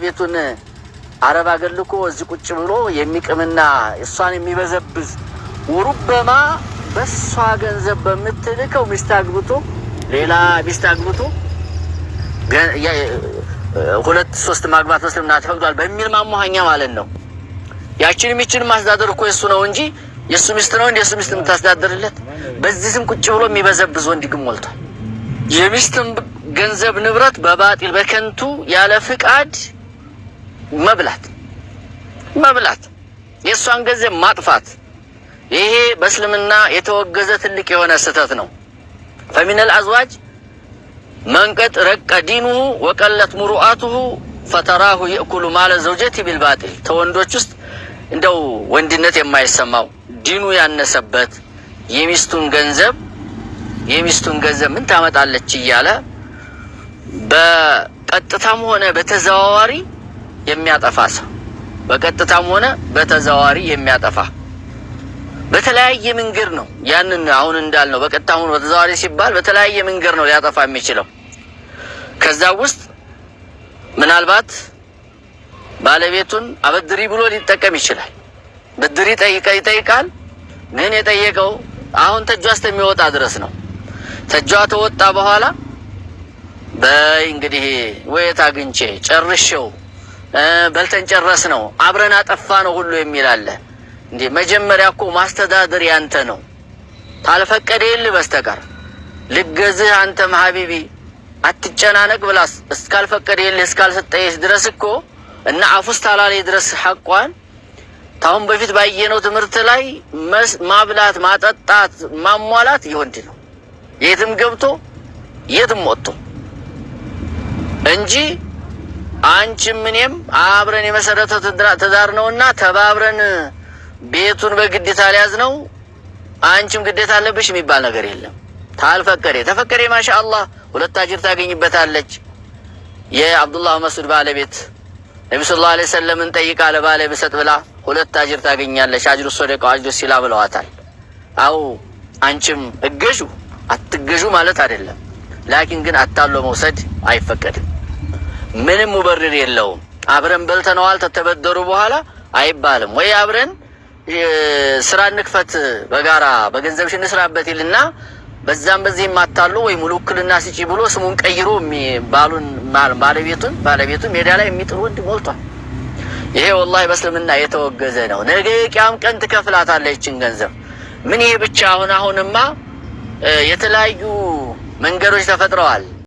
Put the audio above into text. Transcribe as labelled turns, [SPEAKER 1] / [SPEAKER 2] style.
[SPEAKER 1] ባለቤቱን አረብ አገር ልኮ እዚህ ቁጭ ብሎ የሚቅምና እሷን የሚበዘብዝ፣ وربما በእሷ ገንዘብ በምትልከው ሚስት አግብቶ፣ ሌላ ሚስት አግብቶ፣ ሁለት ሶስት ማግባት በእስልምና ተፈቅዷል በሚል ማሞሃኛ ማለት ነው። ያችን ሚችን ማስተዳደር እኮ የእሱ ነው እንጂ የእሱ ሚስት ነው እንጂ የእሱ ሚስት የምታስተዳድርለት። በዚህ ስም ቁጭ ብሎ የሚበዘብዝ ወንድ ግን ሞልቷል። የሚስትን ገንዘብ ንብረት በ باطل በከንቱ ያለ ፍቃድ መብላት መብላት፣ የእሷን ገንዘብ ማጥፋት፣ ይሄ በእስልምና የተወገዘ ትልቅ የሆነ ስህተት ነው። فمن الأزواج من قد رق دينه وقلت مروءته فتراه يأكل مال زوجته بالباطل። ተወንዶች ውስጥ እንደው ወንድነት የማይሰማው፣ ዲኑ ያነሰበት፣ የሚስቱን ገንዘብ ምን ታመጣለች እያለ በቀጥታም ሆነ በተዘዋዋሪ የሚያጠፋ ሰው፣ በቀጥታም ሆነ በተዘዋዋሪ የሚያጠፋ በተለያየ መንገድ ነው። ያንን አሁን እንዳልነው በቀጥታም ሆነ በተዘዋዋሪ ሲባል በተለያየ መንገድ ነው ሊያጠፋ የሚችለው። ከዛ ውስጥ ምናልባት ባለቤቱን አበድሪ ብሎ ሊጠቀም ይችላል። ብድር ይጠይቃል። ግን የጠየቀው አሁን ተጇ እስከሚወጣ ድረስ ነው። ተጇ ተወጣ በኋላ በይ እንግዲህ ወየት አግኝቼ ጨርሼው፣ በልተን ጨረስ ነው፣ አብረን አጠፋ ነው ሁሉ የሚል አለ። እንዴ፣ መጀመሪያ እኮ ማስተዳደር ያንተ ነው። ታልፈቀደ የል በስተቀር ልገዝህ አንተም حبيبي አትጨናነቅ ብላ እስካልፈቀደ የልህ እስካልሰጠህ ድረስ እኮ እና አፉስ ታላሌ ድረስ ሐቋን ታሁን በፊት ባየነው ትምህርት ላይ ማብላት፣ ማጠጣት፣ ማሟላት የወንድ ነው። የትም ገብቶ የትም ወጥቶ እንጂ አንቺም እኔም አብረን የመሰረተው ትዳር ነውና ተባብረን ቤቱን በግዴታ ሊያዝ ነው። አንቺም ግዴታ አለብሽ የሚባል ነገር የለም። ታልፈቀደ ተፈቀደ ما شاء الله ሁለት አጅር ታገኝበታለች። የአብዱላህ መስዑድ ባለቤት ነቢ صلى الله عليه وسلم ን ጠይቃ ለባለ ብሰጥ ብላ ሁለት አጅር ታገኛለች። أجر الصدقة أجر الصلة ብለዋታል። አው አንቺም እገዡ አትገዡ ማለት አይደለም። لكن ግን አታሎ መውሰድ አይፈቀድም። ምንም مبرر የለውም። አብረን በልተነዋል ተተበደሩ በኋላ አይባልም። ወይ አብረን ስራ እንክፈት፣ በጋራ በገንዘብሽ እንስራበት ይልና በዛም በዚህም አታሎ ወይ ሙሉ ውክልና ስጪ ብሎ ስሙን ቀይሮ ባሉን ባለቤቱን ሜዳ ላይ የሚጥል ወንድ ሞልቷል። ይሄ والله በእስልምና የተወገዘ ነው። ነገ የቂያም ቀን ትከፍላታለህ ይችን ገንዘብ። ምን ይሄ ብቻ፣ አሁን አሁንማ የተለያዩ መንገዶች ተፈጥረዋል።